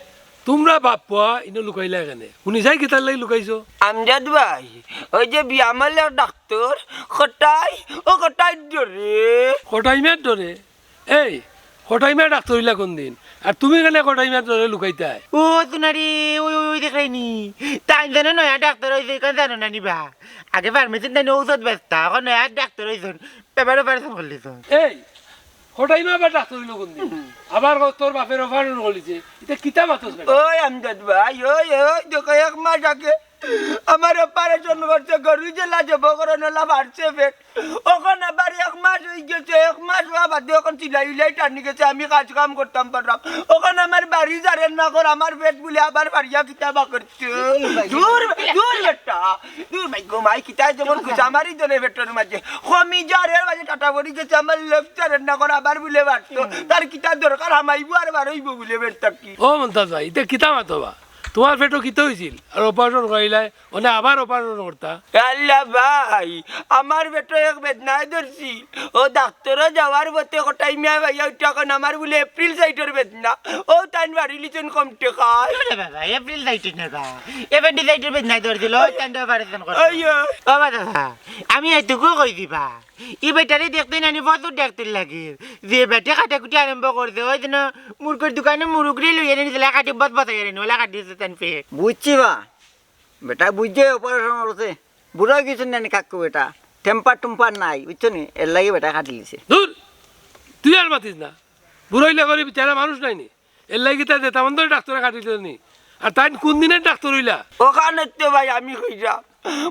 তুমরা বাপ পুয়া ইনো লুকাইলা কেনে? হুনি যাই কিতার লাগি লুকাইছো? আমজাদ ভাই, ওই যে বিয়ামলে ডাক্তার, কটাই, ও কটাই ডরে। কটাই মেয়ের ডরে? এই, কটাই মেয়ে ডাক্তার অইলা কোন দিন? আর তুমি কেনে কটাই মেয়ের ডরে লুকাইতায়? ও, তুনারি, ওই, ওই, ওই দেখরায়নি? তাইন যেন নয়া ডাক্তার অইছে, ইখান জানো না নি বা? আগে ফার্মেসিত তাইন ঔষধ বেচতা, অখন নয়া ডাক্তার অইছইন, বেবারে অপারেশন করলিছইন। এই, কটাই মা আবার ডাক্তার অইলো কোন দিন? আবার কও তোর বাপে অপারেশন করলিছে। ইতা কিতা মাতস বেটা? ওই আমজাদ ভাই, ওই, ওই, দেখো এক মাস আগে আমার অপারেশন করছে, গরু যেলা জব করন অলা ফাড়ছে পেট। অখন আবার এক মাস অইগেছে, এক মাস অওয়া বাদে অখন সিলাই উলাই টানি গেছে, আমি কাজ কাম করতাম পাররাম। অখন আমার বাড়ি যারের না কর, আমার পেট ফুলে আবার ফাড়িয়া কিতা বা করছে। দূর, দূর বেটা, দূর ভাই গো মাই, কিতায় যেমন খুশা মারি ধরে পেটর মাঝে। কমি যারের মাঝে টাটা পড়ি গেছে, আমার লেফট যারের না কর, আবার ফুলে ফাড়তো। তার কিতা দরকার, হামাইবো আর বারইবো ফুলে পেট থাকি। ও মন্তাজ ভাই, ইতা কিতা মাতো বা? তোমার পেটো কিতা অইছিল? আর অপারেশন করাইলায়, অনে আবার অপারেশন করতা? আল্লাহ ভাই, আমার পেটো এক বেদনায় ধরছিল। ও ডাক্তারো যাওয়ার পথে কটাই মিয়া ভাইয়া উঠা কন আমার ফুলে এপ্রিল সাইটর বেদনা। ও তাইন বাড়ি লিছেন কম টেকায়। ওরে বাবা, এপ্রিল সাইটর না বা? অ্যাপেন্ডিসাইটর বেদনায় ধরছিল, ওই তাইন অপারেশন করছে। ওই, ওই। বাবা দাদা, আমি এইটুকু কই দিবা। ই বেটারে দেখতে নানি প্রচুর ডাক্তার লাগে। যে বেটে কাটাকুটি আরম্ভ করছে, ওই দিন মুরগর দোকানো মুরগরে লইয়া নিয়ে দিলা, কাটি বত বত হইয়া নিয়ে, ওলা কাটি দিছে তান পেট। বুঝছি বা, বেটা বুঝছে অপারেশন করছে। বুড়া অইগেছে নানি কাকু বেটা, টেম্পার টুম্পার নাই, বুঝছো নি? এর লাগি বেটা কাটি দিছে। দূর, তুই আর মাতিস না। বুড়া অইলা করি বেচারা মানুষ নাইনি। এর লাগি তাই যেতা মন ধরে ডাক্তারে কাটি দিল নি। আর তাইন কোন দিনে ডাক্তার অইলা? অখান তো ভাই আমি কইরাম।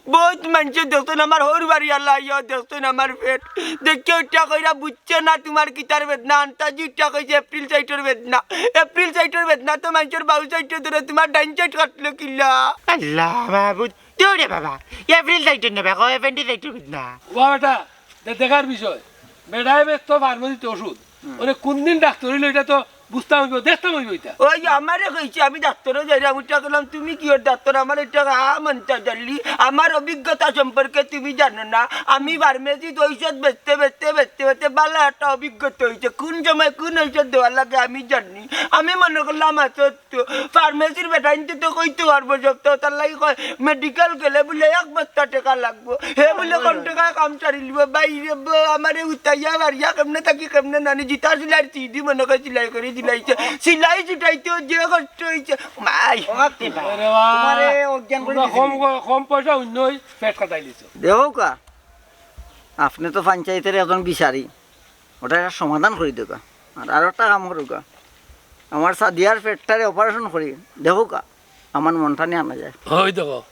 বউত মানষে দেখছইন, আমার হউর বাড়ি আলা আইয়াও দেখছইন আমার পেট। দেখিয়া উঠিয়া কইরা, "বুঝছো না তুমার কিতার বেদনা?" আন্তাজি উঠিয়া কইছে, "এপ্রিল সাইটর বেদনা।" এপ্রিল সাইটর বেদনা তো মানষর বাউ সাইটে ধরে, তুমার ডাইন সাইট কাটলো কিলা? আল্লাহ মাবুদ, দূর রে বাবা, এপ্রিল সাইটর না বা, কও অ্যাপেন্ডিসাইটর বেদনা। ও বেটা, দে-, দেখার বিষয়। বেটায় বেচতো ফার্মেসিত ওষুধ। হুম। অনে কোন দিন ডাক্তার অইলো, ইটা তো বুঝতাম অইবো, দেখতাম অইবো ইটা। ওই আমারে কইছে, আমি ডাক্তারো যাইরাম, উঠা কইলাম, "তুমি কিওর ডাক্তার? আমার ইটা আ মন্তাজ আলী, আমার অভিজ্ঞতা সম্পর্কে তুমি জানো না।" আমি ফার্মেসিত ঔষধ বেচতে, বেচতে, বেচতে, বেচতে ভালা একটা অভিজ্ঞতা অইছে। কোন সময় কোন ঔষধ দেওয়া লাগে আমি জানি। আমি মনো করলাম, আচ্ছা, তো ফার্মেসির বেটাইন্তে তো কইতো পারবো সব, তো তার লাগি কয়, মেডিকেল গেলে বুলে এক বস্তা টেকা লাগবো। হে বুলে কোন টেকায় কাম সারিলিবো? বাইরে বো, আমারে উতাইয়া বাড়িয়া কেমনে থাকি কেমনে নানি, জিতা সিলাইর সিডি মনো কয় সিলাই করি দিলাইছে। সিলাই ছুটাইতেও যে কষ্ট অইছে, মাই। ও বাপ রে বাপ। আরে বাবা, তুমারে অজ্ঞান করি তোমরা দিছে। কম, কম পয়সা অইন্যই পেট কাটাইলিছো। দেখউক্কা, আপনে তো পঞ্চায়েতর একজন বিচারি, ওটা একটা সমাধান করি দেউক্কা। আর, আর একটা কাম করউক্কা, আমার সাদিয়ার পেটটারে অপারেশন করি দেখউক্কা, আমার মনটা নিয়া আনা যায়। ওই দেখো,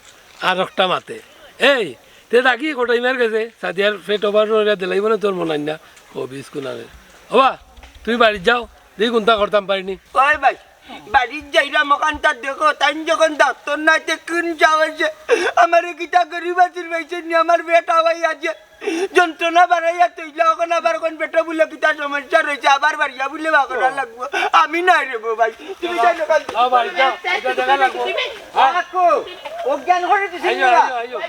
আর একটা মাতে। এই, তে ডাকি কটাই মার গেছে, সাদিয়ার পেট অপারেশন করিয়া দিলাইবো না তোর মনাই না, ও বিস্কুনারে। ওবা, তুমি বাড়িত যাও, দেখি কুনতা করতাম পারিনি। ওই ভাই, বাড়িত যাইরাম, অখানতা দেখো, তাইন যখন ডাক্তর নায়, তে কুন সাহসে আমারে কিতা গরিব আছির পাইছইন নি, আমার পেট হাওয়াই আছে, যন্ত্রণা বাড়াইয়া তইলা, অখন আবার কোন পেটো বুলে কিতা সমস্যা রইছে, আবার বাড়িয়া বুলে বাকরা লাগবো। আমি নাই রে গো ভাই, তুমি যাই না কাল। যাও বাড়িত যাও, ইটা দেখা লাগবো। হ্যাঁ? কাকু, অজ্ঞান করি দিছি আইও, না। আইও, আইও।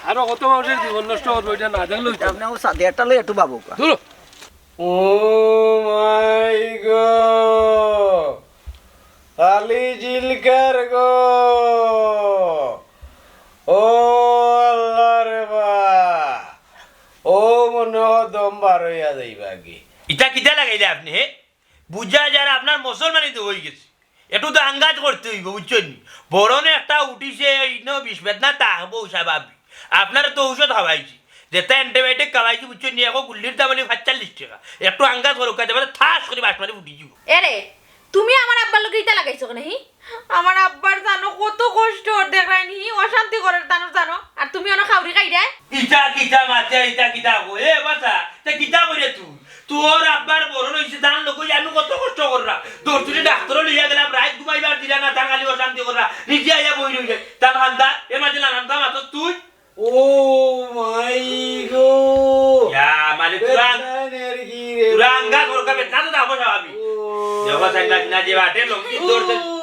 আরো কত মানুষের জীবন নষ্ট করবো, ইটা না দেখলেই তো। আপনি ও সাদে একটা লই একটু বাবু কা। ধুরো। ও মাই গো, খালি জিলকার গো, ও আল্লাহ রে বা, ও মনে হয় দম বার হইয়া যাইবা কি। ইটা কিতা লাগাইলে আপনি, হে? বুঝা যার আপনার মুসলমানি তো হয়ে গেছে। একটু তো আন্দাজ করতে হইব, বুঝছেন নি? বরনে একটা উঠিছে, এই ন বিষ বেদনা তা হবো স্বাভাবিক। আপনারা তো ঔষধ খাওয়াইছি, যেটা antibiotic খাওয়াইছি, বুঝছেন নি? এখন গুল্লির দাম হলে পাঁচচল্লিশ টাকা। একটু আন্দাজ করো, কাজে বাদে ঠাস করে বাস মারি উঠি যাব। এরে, তুমি আমার আব্বার লগে ইটা লাগাইছো কেনে, হি? আমার আব্বার জানো কত কষ্ট ওর দেখরায় নি, অশান্তি করের তানোর জানো, আর তুমি অনো খাউরি খাইরায়। ইটা কিতা মাতিয়া, ইটা কিতা কো? এ বাসা, তে কিতা করে তুই? তোর আব্বার বরন হইছে, তান লগে আমি কত কষ্ট কররা। দৌড় তুলে ডাক্তর লইয়া গেলাম, রাইত ঘুমাইবার দিলা না, তান খালি অশান্তি কররা। নিজে আইয়া বই রইলে, তান খান্দা, এর মাঝে নানান দাম আতস তুই। ও মাই গো। ইয়া, মানে তোরা, বেদনার কি রে? তোরা আঙ্গা করকা বেদনা তো দাবো স্বাভাবিক। ও। দেখো, সাইড না, না, যে বাটে লঙ্গি দৌড় দে। ও।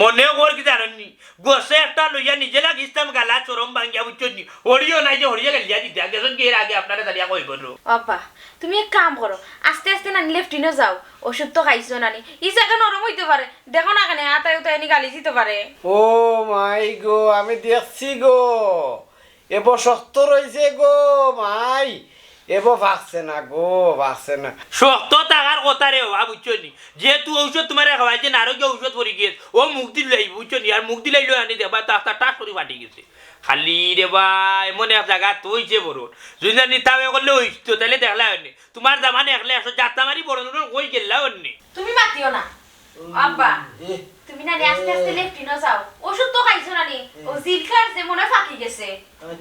মনে কর কি জানেননি? গোসে একটা লইয়া নিজে লাগিস্তাম গালা চরম ভাঙ্গিয়া, বুঝছইন নি? হরিও নাই যে হরিয়ে গালিয়া দিতে, গেছন কি এর আগে আপনারে দাঁড়িয়া কই করো? আব্বা, তুমি এক কাম করো, আস্তে আস্তে নানি লেফটিনো যাও, ওষুধ তো খাইছো নানি, ই জাগা নরম হইতে পারে, দেখো না কেনে, আতায় উতায় নি গালি দিতে পারে। ও মাই গো, আমি দেখছি গো, এবো শক্ত রইছে গো মাই, এবো ভাগছে না গো, ভাগছে না। শক্ত থাকার কথা রে বাবা, বুঝছো নি? যেহেতু ঔষধ তোমারে খাওয়াইছে না, আরো কি ঔষধ পড়ি গেছে, ও মুখ দিলাইবো, বুঝছো নি? আর মুখ দিলাইলো আনি দেখবা, তা একটা টাস করি ফাটি গেছে। খালি রে বা, এমন এক জাগা তৈছে বড়, যদি না নিতাম করলে হইতো, তাহলে দেখলা হয়নি। তোমার জামানে একলে একশো যাত্রা মারি বড় জনের কই গেলা অন্যে। তুমি মাতিও না। আব্বা, এ, তুমি না নি আস্তে আস্তে লেফটিনো যাও। ওষুধ তো খাইছো না নি? ও জিলকার যে মনে ফাঁকি গেছে।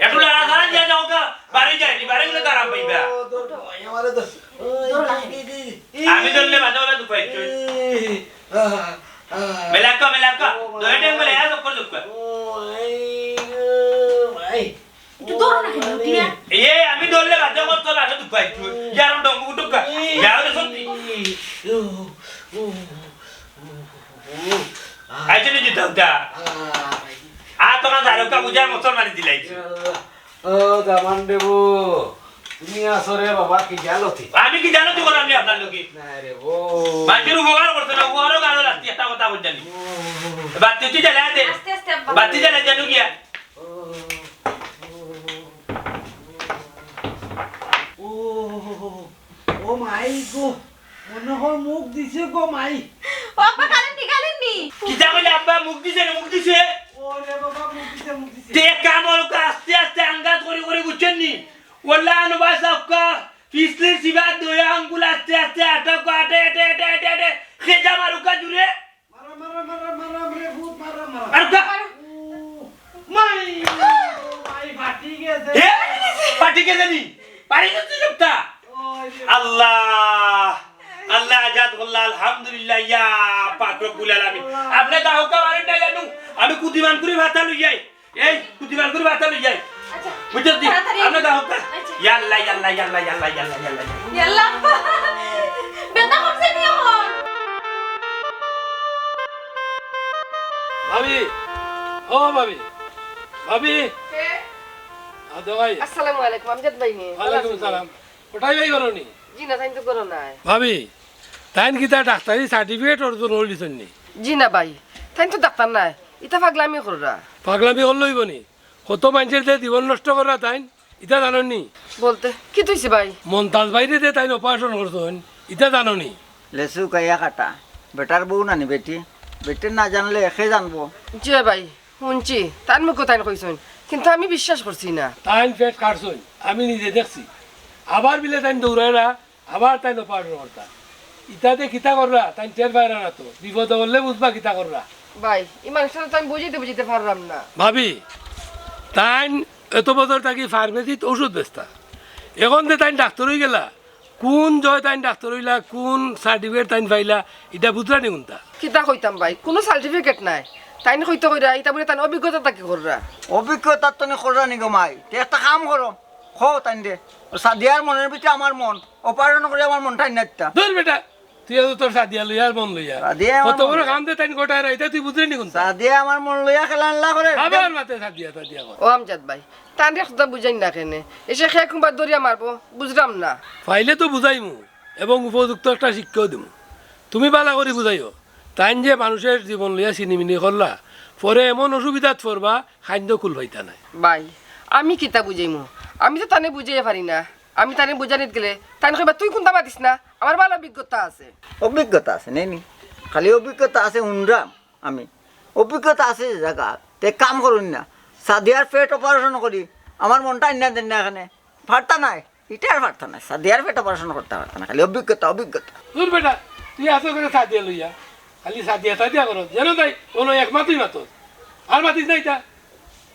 একটু লাড়া লাড়া দিয়া যাও গা, বাড়ি যায়নি, বাড়ি গেলে তো আরাম পাইবা। ও, তোর ভাই আমারে তো, ওই, দৌড় লাগে। এই, এই, এই, আমি ধরলে বাজা বাজা দুপাই। এই, আহ, আহ। মেলাক্কা, মেলাক্কা। ও, দয়া টেম বলে, এত করে দুপাই। ও, এই, ও, ভাই। একটু ধরো না কেন, উঠি না? এ, আমি ধরলে বাজে কত না, তো দুপাই তুই। ইয়ার ডঙ্গু টুকা। এই। যাও রে সত্যি। ও, ও, ও, ও, আইছে নি জুতা উতা? আ, তোমার দারুকা বুঝার মুসলমানি দিলাইছি। ও, দামান দেবো। তুমি আসো রে বাবা, কি জানো তুই? আমি কি জানো তুই বলো, আমি আপনার লোকে? না রে বো। বাকির উপকার করতে না, উপকারও গালো লাগছে, একটা কথা বলতে জানি। ও, বাতি তুই জ্বালা দে। আস্তে আস্তে আব্বা। বাতি জ্বালা জানো গিয়া। ও, ও, ও মাই গো, মনে হয় মুখ দিছে গো মাই। ও আব্বা, কারেন্ট নি, কারেন্ট নি। কিতা কইলে আব্বা মুখ দিছে না, মুখ দিছে? ও রে বাবা, মুখ দিছে, মুখ দিছে। তে কামড় আস্তে আস্তে আঙ্গাজ করি করি বুঝছেন নি? ওলা আনো বাস আক্কা, পিছলে সিবা দয়া আঙ্গুল আস্তে আস্তে আটা কো আটে, আটে, আটে, আটে, আটে। খেজা মারুকা জুরে। মারা, মারা, মারা, মারা, রে ভূত, মারা, মারা। আর উঠা। ও, মাই, ও, মাই, ফাটি গেছে। এ, ফাটি গেছে নি? ফাটি গেছে সবটা? ওই রে। আল্লাহ, আল্লাহ আজাদ করলা, আলহামদুলিল্লাহ, ইয়া পাক রব্বুল আলামিন। আপনি দাহকা মারেন না জানু, আমি কুদিমান করে ভাতা লই যাই। এই, তুই দিবার করে বাতা লই যাই। আচ্ছা, বুঝছস নি? তাড়াতাড়ি। আমরা দাও, দাও। আচ্ছা। ইয়াল্লা, ইয়াল্লা, ইয়াল্লা। ইয়াল্লা, আব্বা। বেটা কমছে নি এখন? ভাবি, ও ভাবি, ভাবি। কে? আ, দেওয়াই। আসসালামু আলাইকুম, আমজাদ ভাই নি? ওয়ালাইকুম আসসালাম। ওটাই ভাই বলো নি? জি না, তাইন তো করো নাই। ভাবি, তাইন কিতা ডাক্তারি সার্টিফিকেট অর্জন করিলিছইন নি? জি না ভাই, তাইন তো ডাক্তার নায়, ইতা পাগলামি কররা। পাগলামি করলে অইবো নি? কত মাইনষের যে জীবন নষ্ট কররা তাইন, ইতা জানইন নি? বলতে, কিতা অইছে ভাই? মন্তাজ ভাইরে যে তাইন অপারেশন করছইন, ইতা জানো নি? লেচু কাইয়া কাটা, বেটার বউ নানি বেটি, বেটির না জানলে একে জানবো। জি ভাই, হুনছি, তান মুখো তাইন কইছইন, কিন্তু আমি বিশ্বাস করছি না। তাইন পেট কাটছইন, আমি নিজে দেখছি। আবার বিলে তাইন দৌড়াইরা, আবার তাইন অপারেশন করতা। ইতাতে কিতা কররা, তাইন টের পাইরা না তো। বিপদো পড়লে বুঝবা কিতা কররা। ভাই, ই মানুষটারে তো আমি বুঝাইতে বুঝাইতে পাররাম না। ভাবি, তাইন এত বছর থাকি ফার্মেসিত ঔষধ বেচতা। এখন যে তাইন ডাক্তার অইগেলা, কুন জয় তাইন ডাক্তর অইলা, কুন সার্টিফিকেট তাইন পাইলা, ইটা বুঝরা নি কুনতা? কিতা কইতাম ভাই, কুনু সার্টিফিকেট নাই। তাইন কইতে কইরা, ইতা বুলে তান অভিজ্ঞতা থাকি কররা। অভিজ্ঞতা তো নি কররা নি গো মাই। তে একটা কাম করো, কও তাইনরে, সাদিয়ার মনর ভিতরে আমার মন, অপারেশন করি আমার মনটা আইনা দিতা। ধুর বেটা, তুই আছো তোর সাদিয়া লইয়া আর মন লইয়া। সাদিয়া আমার কত মন বড় লইয়া। কাম দে তাইন গোটায় রাইতা, তুই বুঝরে নি কুনতা? সাদিয়া আমার মন লইয়া খেলা আনলা করে। আবার মাতে সাদিয়া, সাদিয়া কর। ও আমজাদ ভাই, তানরে কথা বুঝাইন না কেনে? এসে খে কুনবা দরিয়া মারবো, বুঝরাম না। পাইলে তো বুঝাইমু এবং উপযুক্ত একটা শিক্ষাও দিমু। তুমি বালা করি বুঝাইও, তাইন যে মানুষর জীবন লইয়া ছিনিমিনি করলা, পরে এমন অসুবিধাত পড়বা, খাইন্দ কুল পাইতা নায়। ভাই, আমি কিতা বুঝাইমু? আমি তো তানে বুঝাইয়া পারি না। আমি তানে বুঝানিত গেলে তাইন কইবা, "তুই কুনতা মাতিস না, আমার বালা অভিজ্ঞতা আছে।" অভিজ্ঞতা আছে, নেই নি? খালি অভিজ্ঞতা আছে হুনরাম আমি। অভিজ্ঞতা আছে যে জাগা। তে কাম করুন না, সাদিয়ার পেট অপারেশন করি, আমার মনটা আইনা দেন না এখানে। পারতা নায়, ইটা আর পারতা নায়। সাদিয়ার পেট অপারেশন করতা পারতা না, খালি অভিজ্ঞতা, অভিজ্ঞতা। ধুর বেটা, তুই আছো করে সাদিয়া লইয়া, খালি সাদিয়া সাদিয়া করো। যেন তাই, বলো এক মাতই মাতো। আর মাতিস না ইতা।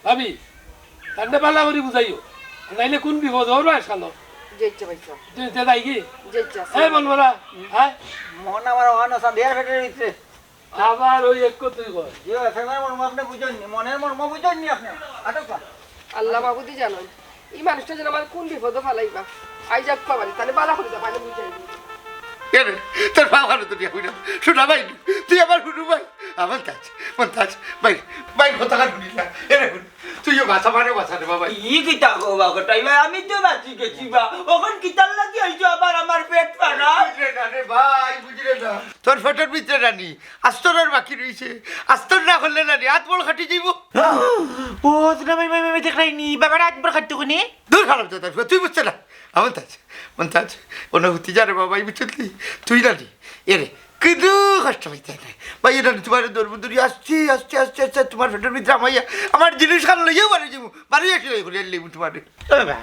ভাবি, তানরে বালা করি বুঝাইও। নাইলে কুন বিপদ অর বা আজকাল। জি, ইচ্ছা ভাই সাহেব। তুই তে যাই কি? জি, ইচ্ছা। এই মন বলা, হ্যাঁ? মন আমার অখানো সাদিয়ার পেটের ভিতরে। আবার ওই এক কথাই কয়। জি, এফএম এর মর্ম আপনি বুঝেননি, মনের মর্ম বুঝেননি আপনি। আটক কর। আল্লাহ মাবুদই জানইন, ই মানুষটা যেন আমার কুন বিপদো ফালাইবা। আই যাক বাবা, তাহলে বালা করি যা, মানে বুঝাই দিই। এরে, তোর বাবা তো দিয়া কইলাম। শোনা ভাই, তুই আমার হুনু ভাই। আমার তাজ, মন তাজ, ভাই, ভাই, কথা কান শুনিস না। এরে হুন, তুইও বাঁচা মানে বাঁচা রে বাবা। ই কিতা গো বা কটাই ভাই, আমি তো বাঁচি গেছি বা। অখন কিতার লাগি আইছো আবার আমার পেট ফাড়া? বুঝলে না রে ভাই, বুঝলে না। তোর পেটর ভিতরে রানী, আস্তরর বাকি রইছে। আস্তর না করলে না রে, আত বড় খাটি যাইব। ও, না, ভাই, ভাই, ভাই, দেখ রাইনি, বাবার আত বড় খাটতে কোনে? দূর হারাম দাদা, তুই বুঝছে না। আমার তাজ, মন তাজ, অনুভূতি জানে বাবা, এই বুঝলি? তুই না রে, এরে, কিন্তু কষ্ট পাইতে না। ভাই, এটা তোমার দৌড় দৌড়ি আসছি, আসছি, আসছি, আসছি, তোমার পেটের ভিতরে আমাইয়া, আমার জিনিস খান লইয়াও বাড়ি যাবো, বাড়ি আসি লই করে আনলি তোমার। ও বাবা,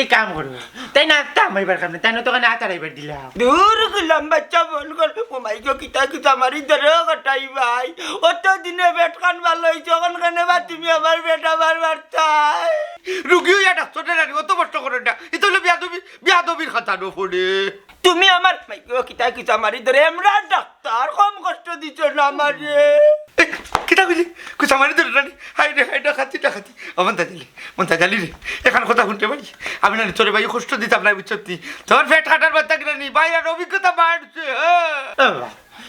এই কাম করবো। তাই না, তা আমার এবার কাম নেই, তাই না তোকে না তাড়াইবার দিলাম। দূর গেলাম বাচ্চা বল কর, ও মাই গো, কিতা কিতা মারি ধরে কটাই ভাই। অত দিনে পেট খান ভালো হইছে, অখন কেনে বা তুমি আমার পেট আবার মারতাই? রুগী হইয়া ডাক্তার না, অত কষ্ট করে না। এটা হলো বিয়াদবি, বিয়াদবির খাতা নো পড়ে। তুমি আমার মাই গো, কিতা কিতা মারি ধরে, আমরা ডাক্তার, কম কষ্ট দিছ না আমারে। এই, কিতা কইলি? কুচা মারি ধরে রানি। হায় রে, হায়, ডাকাতি, ডাকাতি। ও মন্তা জালি, মন্তা জালি রে। এখান কথা শুনতে পারি? আমি না তোরে ভাই কষ্ট দিতাম না, বুঝছত নি? তোর পেট কাটার বার্তা কিনা নি? ভাই আর অভিজ্ঞতা বাড়ছে, হ্যাঁ। ও বাবা,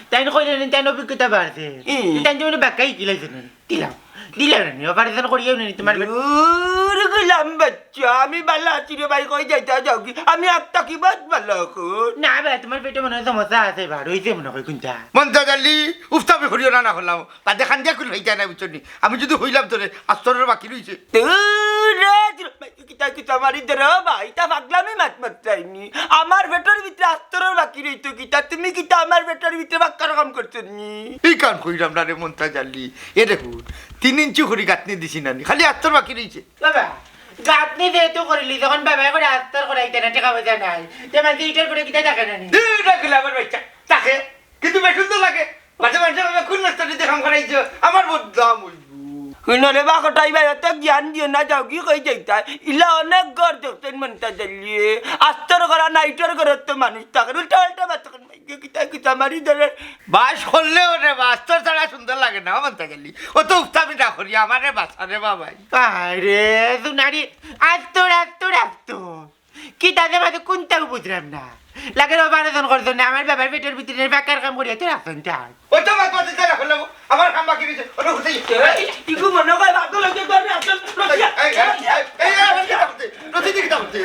তাই না কইলে নি, তাই না অভিজ্ঞতা বাড়ছে। ই। তাই না তুমি বাক্কাই কিলাইছে নি? দিলাম, দিলাম নি, অপারেশন করিও নি তোমার পেট। দূর গেলাম বাচ্চা, আমি ভালো আছি রে ভাই, কই যাইতা যাও কি? আমি আত্মা কি বাদ ভালো এখন। না ভাই, তোমার পেটে মনে হয় সমস্যা আছে, বার হইছে মনে হয় কোনটা। মন্তা জালি, উফতাবি করিও না, না হলাম। বাদে খান দিয়া খুল হইতা না, বুঝছো নি? আমি যদি হইলাম তোরে, আস্তরের বাকি রইছে। দূর রে, দূর, ভাই, কিতা, কিতা মারি ধরো, ভাই, ইতা পাগলামি মাত মাতরায়নি। আমার পেটর ভিতরে আস্তরের বাকি রইতো কিতা? তুমি কিতা আমার পেটর ভিতরে বাক্কার কাম করছো নি? ই কান কইরাম না রে মন্তা জালি। এ দেখুন, তিন ইঞ্চি করি গাঁথনি দিছি নানি, খালি আস্তর বাকি রইছে। বাবা, গাঁথনি যেহেতু করিলি, যখন বাবায় করে আস্তর করাইতে না, টেকা পয়সা নাই। তে মাঝে ইটার করে কিতা থাকে না নি? দুইটা গোলাপের বাচ্চা থাকে, কিন্তু বেসুন্দর লাগে। মাঝে মাঝে ভাবে কোন রাস্তাটি দেখাম করাইছো, আমার বদনাম হইব। হুনো রে বা কটাই ভাই, অত জ্ঞান দিও না, যাও কি কই যাইতায়। ইলা অনেক ঘর দেখছেন মন্তা জালিয়ে। আস্তর করা নাইটর ঘরত তো মানুষ থাকে, উল্টা উল্টা মাত তখন মাইকে কিতা কিতা মারি ধরে। বাস করলেও রে, বাস্তর ছাড়া সুন্দর লাগে না, মন্তা জালি। ও তো উফতামি না করি, আমারে বাসা রে বাবাই। আরে, জুনারি, আস্তর, আস্তর, আস্তর। কিতা যে মাঝে কোনটাও বুঝলাম না। লাগে অপারেশন করছো না, আমার বাবার পেটর ভিতরে বাক্কার কাম করিয়া তো রাখছেন তাই। ওই তো মাত মাতিতে না করলে আমার কাম বাকি রইছে, ওটা ঘুরতে এই, ইগু মনে হয় পাগল হইছে, ধরে আসল, রশিয়া। এই, এই, এই, এই, এই, রশি দেখতে পারতে, রশি দেখতে পারতে,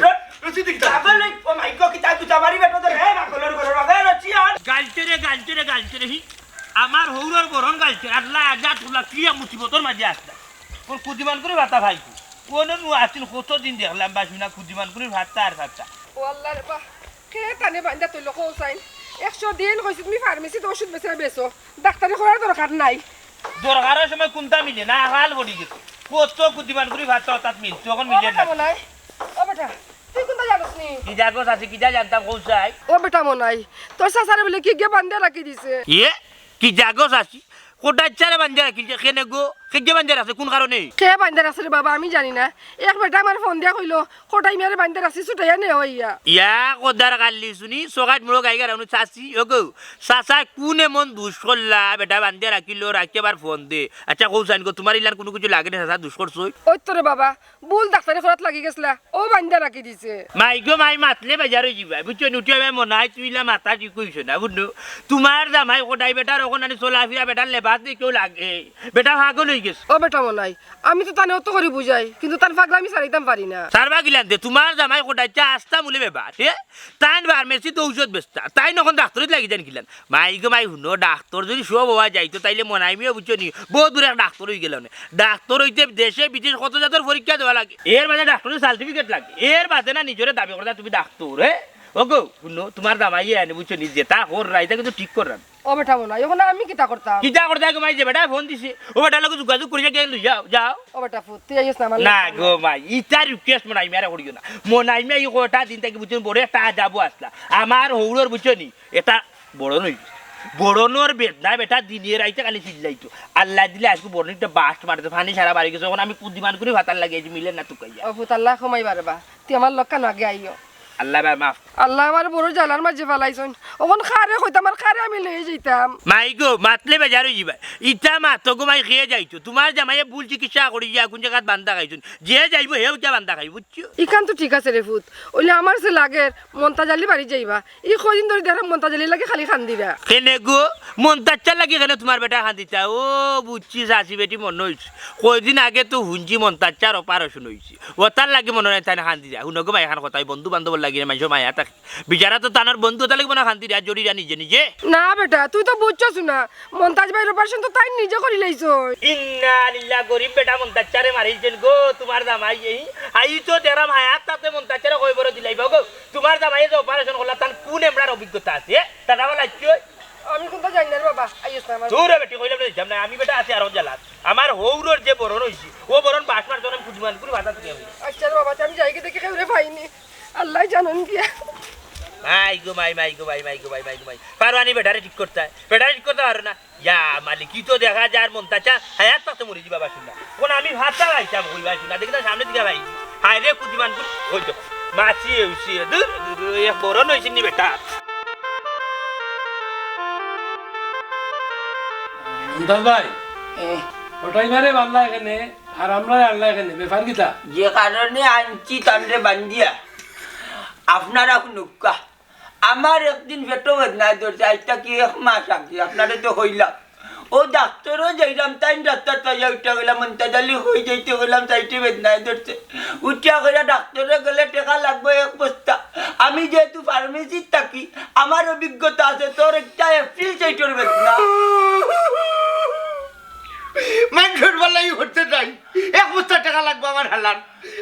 রশি দেখতে পারতে। পাগল হই, ও মাই গড, কিতা কিতা মারি বেটা ধরে, হে পাগলর ঘরর বাবা, রশিয়া। গালতে রে, গালতে রে, গালতে রে, হি। আমার হৌরর বরন গালতে, আল্লাহ, আজাদ উল্লাহ, কিয়া মুসিবতর মাঝে আসলা। ওর কুদিমান করে বাতা ভাই। কোন নু আসিন কতদিন দেখলাম বাসি না, কুদিমান করে ভাতটা আর ভাতটা। ও আল্লাহ রে বাহ, কে তানে বান্দা তৈল কৌসাইন। একশো দিন কইছি তুমি ফার্মেসিত ওষুধ বেচা বেচো, ডাক্তারি করার দরকার নাই। দরকারর সময় কোনটা মিলে না, হাল বড়ি গেছে। কত কুদিমান করে ভাতটা তাত মিলছে, তখন ও মিলে বেটা না। মনাই, ও বেটা, তুই কোনটা জানোস নি? কি জাগো চাচি, কিতা জানতাম কৌসাই? ও বেটা মনাই, তোর চাচারে বলে কি গিয়ে বান্ধে রাখি দিছে? ইয়ে? কি জাগো চাচি? কোটার চারে বান্ধে রাখিলছে, কেনে গো? কে যে বান্দিয়া রাখছে, কোন কারণে? কে বান্দিয়া রাখছে রে বাবা, আমি জানি না। এক বেটায় আমারে ফোন দিয়া কইলো, কটাই মিয়ারে বান্দিয়া রাখছি, ছুটাইয়া নেও ইয়া। ইয়া কদার কাল্লি শুনি, সগাইত মুড়ো গাই গারাউনু চাচি, ওগো। চাচায় কোন এমন দুষ করলা, বেটায় বান্দিয়া রাখিলো, রাখি আবার ফোন দে। আচ্ছা, কও চাইন গো, তুমার ইলান কুনু কিছু লাগে না, চাচা দুষ করছই? ওই তো রে বাবা, ভুল ডাক্তারি করাত লাগি গেছলা, অউ বান্দিয়া রাখি দিছে। মাই গো মাই, মাতলে বেজার অইযিবায়, বুঝছো নি? উঠিয়া ভাই মনে অয় তুই ইলা মাথা ঠিক অইছে না, বুঝছো? তুমার জামাই কটাই বেটার অখন আনি চলাফিরা, বেটার লেবাস দেখিও লাগে, বেটা পাগল অইগেছে। ও বেটা মনাই, আমি তো তানে অত করি বুঝাই, কিন্তু তান পাগলামি ছাড়াইতাম পারি না। ছাড়বা কিলান দে, তুমার জামাই কটাইচ্ছা আস্তা মুলে বেবাট, এ? তাইন ফার্মেসিত ঔষধ বেচতা, তাইন অখন ডাক্তারিত লাগি যাইন কিলান? মাই গো মাই, হুনো, ডাক্তর যদি সব অওয়া যাইতো, তাইলে মনাই মিয়া বুঝছো নি, বউত দূর এক ডাক্তর অইগেলা অনে। ডাক্তর অইতে দেশে বিদেশ কত জাতর পরীক্ষা দেওয়া লাগে, এর বাদে ডাক্তরর সার্টিফিকেট লাগে, এর বাদে না নিজরে দাবি করতা তুমি ডাক্তর, হে? ওগো, হুনো, তুমার জামাইয়ে আনে বুঝছো নি, যেতা কররা, ইতা কিন্তু ঠিক কররা না। ও বেটা মনাই, অখন আমি কিতা করতাম? কিতা করতায় গো মাই, যে বেটায় ফোন দিছে, অউ বেটার লগে যোগাযোগ করিয়া গিয়া লই যাও, যাও। ও বেটা ফুত, তুই আইস না আমার না লগে। গো মাই, ইতা রিকোয়েস্ট মনাই মিয়ারে করিও না। মনাই মিয়া ই কয়টা দিন থাকি বুঝছো নি, বড় একটা আজাবো আছলা। আমার হউরর বুঝছো নি, এটা বড়ন অইছে। বড়নর বেদনায় বেটা দিনে রাইতে খালি চিল্লাইতো। আল্লায় দিলে আইজকু বড়ন একটা বাস্ট মারছে, পানি সারা বাড়ি গেছে। অখন আমি কুদিমান করি ভাতার লাগি আইছি, মিলে না তুকাইয়া। ও ফুত, আল্লায় কমাইবা রে বা। তুই আমার লগে না আগে আইও। আল্লায় ভাই মাফ। আল্লায় আমারে বড় জ্বালার মাঝে ফালাইছইন। অখন কারে কইতাম আর কারে আমি লইয়া যাইতাম? মাই গো, মাতলে বেজার অইযিবায়। ইতা মাতো গো মাই, কে যাইতো? তুমার জামাইয়ে ভুল চিকিৎসা করিয়া কুন জাগাত বান্দা খাইছইন। যে যাইবো হেউ ইতা বান্দা খাইবো, বুঝছো? ইখান তো ঠিক আছে রে ফুত। অইলে আমার যে লাগের মন্তাজ আলি বাড়ি যাইবা। ই কয়দিন ধরি দেখরাম মন্তাজ আলির লাগি খালি কান্দিরা। কেনে গো? মন্তাজ চাচার লাগি কেনে তুমার বেটায় কান্দিতা? ও বুঝছি, চাচি বেটি মনো অইছে। কয়দিন আগে তো হুনছি মন্তাজ চাচার অপারেশন অইছে। অতার লাগি মনো অয় তাইন কান্দিরা। হুনো গো মাই, এখান কথায় বন্ধু বান্ধবর লাগি মানষর মায়া থাকে। বিচারা তো তানর বন্ধু, অতার লাগি মনো অয় কান্দিরা, জড়িরা নিজে নিজে। না বেটা, তুই তো বুঝছস না। মন্তাজ ভাইর অপারেশন তো তাইন নিজে করিলাইছইন। ইন্না লিল্লাহ, গরিব বেটা মন্তাজ চাচারে মারিলছইন গো, তুমার জামাইয়ে। আই তো দেখরাম হায়াত থাকতে মন্তাজ চাচারে কয়বর দিলাইবা গো। তুমার জামাইয়ে যে অপারেশন করলা, তান কুন এমরার অভিজ্ঞতা আছে? এ? দাদা বলা ইচ্ছে? আমি কুনতা জানি না রে বাবা, আইস না আমার। দূর রে বেটি, কইলাম না, যাইতাম না। আমি বেটা আছি আরো জ্বালাত। আমার হউরর যে বড়ন অইছে, অউ বড়ন বাস্ট মারছে, আমি কুদিমান করি ভাতা তুলি আমি। আচ্ছা রে বাবা, তে আমি যাইগি দেখি কেউরে পাইনি। আল্লায় জানইন গিয়া। মাই গো মাই, মাই গো মাই, মাই গো মাই, মাই গো মাই। পারো আনি বেটারে ঠিক করতায়? বেটারে ঠিক করতা পারো না? ইয়া মালিক, ই তো দেখা যার মন্তাজ চাচা হায়াত থাকতে মরি যিবা বাসিন্দা। অখন আমি ভাতা খাইতাম, কইবা শুনা, দেখি না সামনে দিকে ভাই। হায় রে, কুদিমান করি, ওই তো, মাছি উছি, দূর, দূর, দূর, এক বড়ন অইছে নি বেটা। মন্তাজ ভাই, এ। কটাই মিয়ারে বানলা কেনে, আর আমরারে আনলা কেনে, ব্যাপার কিতা? যে কারণে আনছি তানরে বান্দিয়া, আপনারা হুনউক্কা। আমার একদিন পেটো বেদনায় ধরছে, আইজ থাকি এক মাস আগে, আপনারে তো কইলাম। অউ ডাক্তরো যাইরাম, তাইন রাস্তাত পাইয়া উঠিয়া কইলা, মন্তাজ আলি কই যাইতে কইলাম, সাইডে বেদনায় ধরছে। উঠিয়া কইরা ডাক্তরে গেলে টেকা লাগবো এক বস্তা। আমি যেহেতু ফার্মেসিত থাকি, আমার অভিজ্ঞতা আছে, তোর একটা এপ্রিল সাইটর বেদনা। মানষর বালাই করতে নাই, এক বস্তা টেকা লাগবো আমার হালার।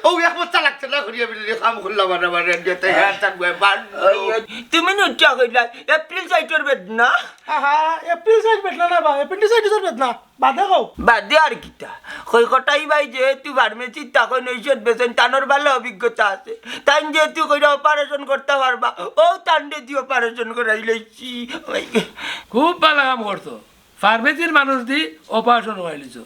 অউ এক বস্তা লাগছে না করিয়া বিলে কাম করলাম আর আমার যেতে হ্যাঁ, তার বয় বান। ওই, ওই, তুমি নুটিয়া কইলা, এপ্রিল সাইটর বেদনা? আহা, এপ্রিল সাইট বেদনা না বা, অ্যাপেন্ডিসাইটিসর বেদনা। বাদে কও। বাদে আর কিতা? কই কটাই ভাই যেহেতু ফার্মেসিত থাকইন, ঔষধ বেচইন, তানর ভালা অভিজ্ঞতা আছে। তাইন যেহেতু কইরা অপারেশন করতা পারবা, অউ তানরে দি অপারেশন করাইলাইছি। খুব ভালা কাম করছো। ফার্মেসির মানুষ দি অপারেশন করাইলিছো।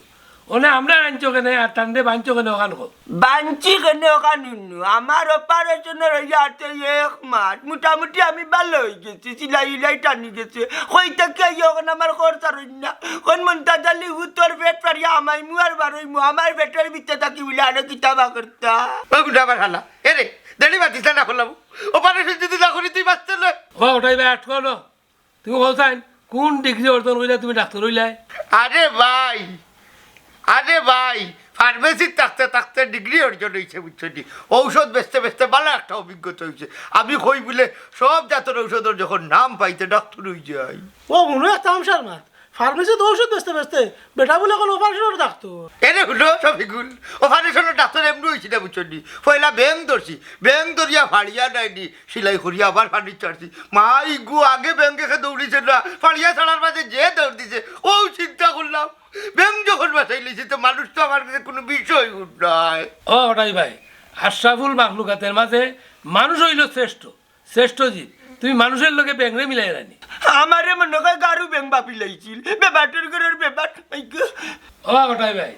অনে আমরারে আনছো কেনে আর তানরে বানছো কেনে অখান কও। বানছি কেনে অখান হুনো। আমার অপারেশনর অইয়া আছে এক মাস। মোটামুটি আমি ভালা অইগেছি। সিলাই ইলাই টানি গেছে। কই থাকি আইয়া অখন আমার খরচ আর অইন না। অখন মন্তাজ আলি হুতর পেট ফাড়িয়া হামাইমু আর বারইমু। আমার পেটর ভিতরে থাকি বুলে আরো কিতা বা করতা। ও গুন্ডা আমার হালা। এরে, দেরি বাতিস না করলাম। অপারেশন যদি না করি তুই বাঁচতে নয়। ও, ওটাই ভাই আটকালো। তুমি কও চাইন, কোন ডিগ্রি অর্জন করিয়া তুমি ডাক্তার অইলায়? আরে ভাই, আরে ভাই, ফার্মেসিত থাকতে থাকতে ডিগ্রি অর্জন অইছে, বুঝছো নি? ঔষধ বেচতে বেচতে ভালা একটা অভিজ্ঞতা অইছে। আমি কই বুলে সব জাতর ঔষধর যখন নাম পাই তে ডাক্তার অই যাই। ও মনে হয় তামশার মাত। ফার্মেসিত ঔষধ বেচতে বেচতে বেটা বুলে অখন অপারেশনর ডাক্তার। এরে হুনো শফিকুল, অপারেশনর ডাক্তার এমনে অইছি না, বুঝছো নি? পয়লা ব্যাঙ ধরছি, ব্যাঙ ধরিয়া ফাড়িয়া নাইনি, সিলাই করিয়া আবার ফার্নিচার ছাড়ছি। মাই গো, আগে ব্যাঙ দেখে দৌড়িছে না, ফাড়িয়া ছাড়ার মাঝে যে দৌড় দিছে, অউ চিন্তা করলাম, ব্যাঙ যখন বাঁচাইলিছি, তো মানুষ তো আমার কাছে কুনু বিষয় নায়। ও ওটাই ভাই, আশরাফুল মাখলুকাতের মাঝে মানুষ অইলো শ্রেষ্ঠ, শ্রেষ্ঠ জীব। তুমি মানুষর লগে ব্যাঙরে মিলাইরায় নি। তা আমারে মনে হয় গারু বেং বাপি লাইছিল। বেবাটর ঘরর বেবাট, মাইগো। ও কটাই ভাই,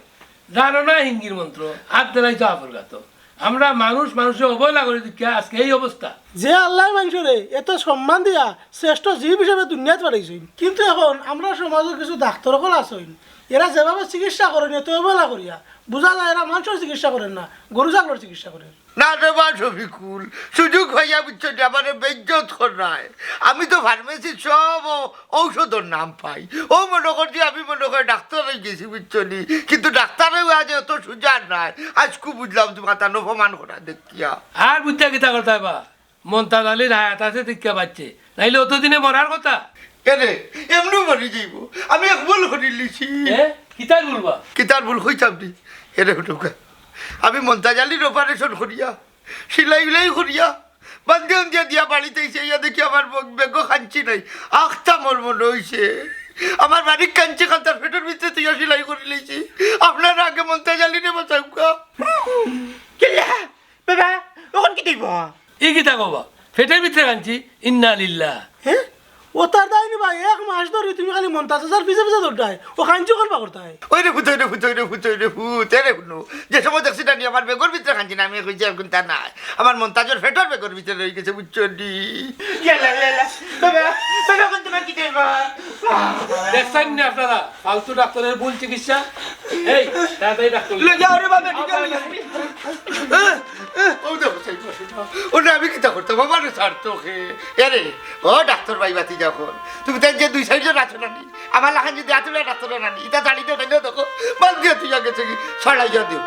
জানো না হিঙ্গির মন্ত্র? হাত দিলাই তো আফর গাতো। আমরা মানুষ মানুষে অবহেলা করি দেখিয়া আজকে এই অবস্থা। যে আল্লায় মানষরে এত সম্মান দিয়া শ্রেষ্ঠ জীব হিসাবে দুনিয়াত পাঠাইছইন, কিন্তু এখন আমরা সমাজো কিছু ডাক্তার অকল আছইন, এরা যেভাবে চিকিৎসা করইন এত অবহেলা করিয়া, বুঝা যায় এরা মানষর চিকিৎসা করইন না, গরু ছাগলর চিকিৎসা করইন। না রে বা শফিকুল, সুযোগ পাইয়া বুঝছো নি, আমারে বেইজ্জত কররায়। আমি তো ফার্মেসির সব ঔ-, ঔষধর নাম পাই। ও মনে করছি আমি মনে করি ডাক্তার অইগেছি, বুঝছো নি? কিন্তু ডাক্তারেও আজ অত সুজা নায়। আইজকু বুঝলাম তুমার তান অপমান করা দেখিয়া। আর বুঝতা কিতা করতায় বা? মন্তাজ আলীর হায়াত আছে দেখিয়া বাঁচছে, নাইলে অতদিনে মরার কথা। এরে, এমনেউ মরি যাইবো। আমি এক ভুল করিলিছি। এ? কিতার ভুল বা? কিতার ভুল কইতাম নি? এরে হুটুকা, আমি মন্তাজ আলীর অপারেশন করিয়া, সিলাই উলাই করিয়া, বান্দি উন্দিয়া দিয়া বাড়িত আইছি, আইয়া দেখি আমার ব-, বেগো কাঞ্চি নাই। আখতা মোর মনো অইছে আমার বাড়ির কাঞ্চি খান তার পেটর ভিতরে থইয়া সিলাই করিলিছি। আপনারা আগে মন্তাজ আলীরে বাঁচাউক্কা। কিলা? বাবা, অখন কিতা অইবো? ই কিতা কও বা? পেটর ভিতরে কাঞ্চি? ইন্না লিল্লাহ। হে? অতার দায় নি বা, এক মাস ধরি তুমি খালি মন্তাজ চাচার পিছে পিছে দৌড়ায়, ও কাঞ্চি করবা করতায়। ওই রে পুত, ওই রে পুত, ওই রে পুত, ওই রে পুত, এরে হুনো। যে সময় দেখছি না নি আমার বেগর ভিতরে কাঞ্চি না, আমি কইছি এখন তা নাই। আমার মন্তাজর পেটর বেগর ভিতরে রইগেছে, বুঝছো নি? ইয়াল্লা, ইয়াল্লা। বাবা, বাবা, অখন তুমার কিতা অইবো? দেখছইন নি আপনারা? ফালতু ডাক্তারের ভুল চিকিৎসা। এই, তাড়াতাড়ি ডাক্তার লই যাও রে বাবা, ঠিক আছে। ও দেখো, সেই পাশে যাও। ও না, আমি কিতা করতাম? আমারে ছাড়তো কে? এরে, ও ডাক্তার ভাই বাতি যখন। তুমি তাই যে দুই সাইডে রাখছো না নি? আমার লাখান যদি আতুরা ডাক্তার না নি, ইটা দাঁড়িয়ে দেখো, বাদ দিয়া তুই আগে থেকে ছাড়াইয়া দিও।